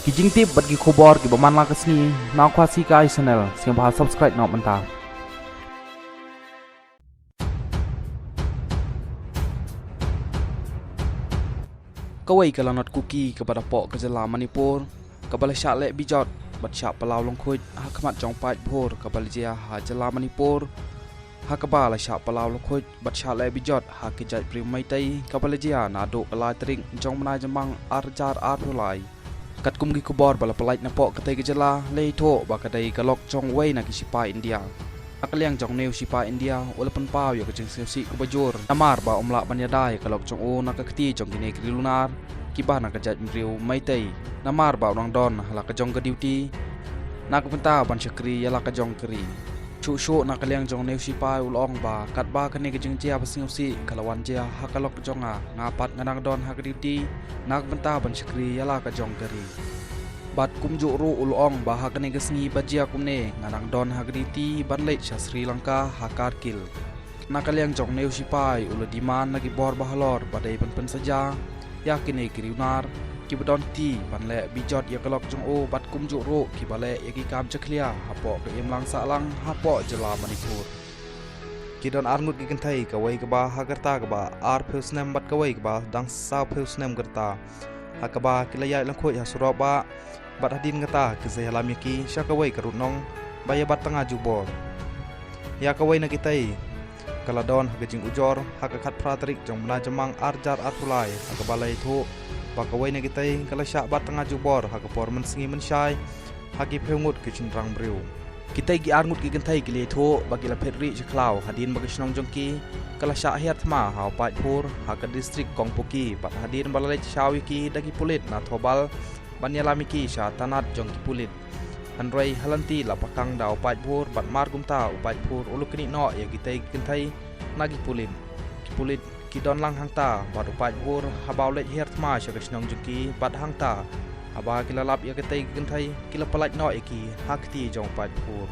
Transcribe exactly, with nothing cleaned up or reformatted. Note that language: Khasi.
Ki jingtip bad ki khubor kiba man la ka sngi na Khasi Kai Channel, sngewbha subscribe noh mynta. Kawei ka lanot Kuki kaba da poh ka jylla Manipur, kaba la shah leh bijot bad shah palaw lyngkhuid ha khmat jong paidbhur, kaba la jia ha jylla Manipur, ha kaba la shah palaw lyngkhuid bad shah leh bijot ha ki jaitbynriew Meitei, kaba la jia naduh ka lai tarik jong u bnai Jymmang ar hajar arphew lai. Katkum ki khubor ba la pyllait napoh katei ka jylla, la ïathuh ba ka dei ka lok jong uwei na ki shipai India. Na ka liang jong une u shipai India, u la pynpaw ïa ka jingsngewsih kaba jur namar ba um lah ban ïada ïa ka lok jong u na ka kti jong kine ki ri lunar kiba na ka jaitbynriew Meitei, namar ba u dang don ha la ka jong ka duty, na ka bynta ban shakri ïa la ka jong ka ri. Shuh shuh na ka liang jong une u shipai u la ong ba katba kane ka jingjia ba sngewsih ka la wan jia ha ka lok jong nga, nga pat nga dang don ha ka duty na ka bynta ban shakri ïa la ka jong ka ri. Bad kumjuh ruh u la ong ba ha kane ka sngi ba jia kumne nga dang don ha ka duty ban leit sha Sri Lanka ha Kargil. Na ka liang jong une u shipai u la demand na ki bor ba halor ba dei ban pynsaja ïa kine ki ri lunar kiba don kti ban leh bijot ïa ka lok jong u bad kumjuh ruh kiba leh ïa ki kam jakhlia hapoh ka imlang sahlang hapoh jylla Manipur. Ki don arngut ki kynthei, kawei kaba ha ka rta kaba arphew snem bad kawei kaba dang sawphew snem ka rta, ha kaba ki la ïaid lyngkhuid ha surok bah, bad hadien kata ki sa ïalam ïa ki sha kawei ka rud nong ba ïa bat tnga jubor. Ïa kawei na kitei ka la don ha ka jingujor ha ka khatphra tarik jong u bnai Jymmang ar hajar arphew lai, ha kaba la ïathuh ba kawei na kitei ka la shah bat tnga jubor ha ka por mynsngi mynshai ha ki phew ngut ki shynrang briew. Kitei ki arngut ki kynthei ki la ïathuh ba ki la phet rieh sha khlaw hadien ba ka shnong jong ki ka la shah hiar thma ha u paidbhur ha ka district Kongpoki, bad hadien ba la leit shaw ïa ki da ki pulit na Thoubal ban ïalam ïa ki sha thanat jong ki pulit. Hynrei ha lynti la pakang da u paidbhur bad mar kumta u paidbhur u la knieh noh ïa kitei ki kynthei na ki pulit. Ki pulit ki don lang hangta bad u paidbhur haba u leit hiar thma sha ka shnong jong ki, bad hangta haba ki la lap ïa kitei ki kynthei ki la pyllait noh ïa ki ha kti jong u paidbhur.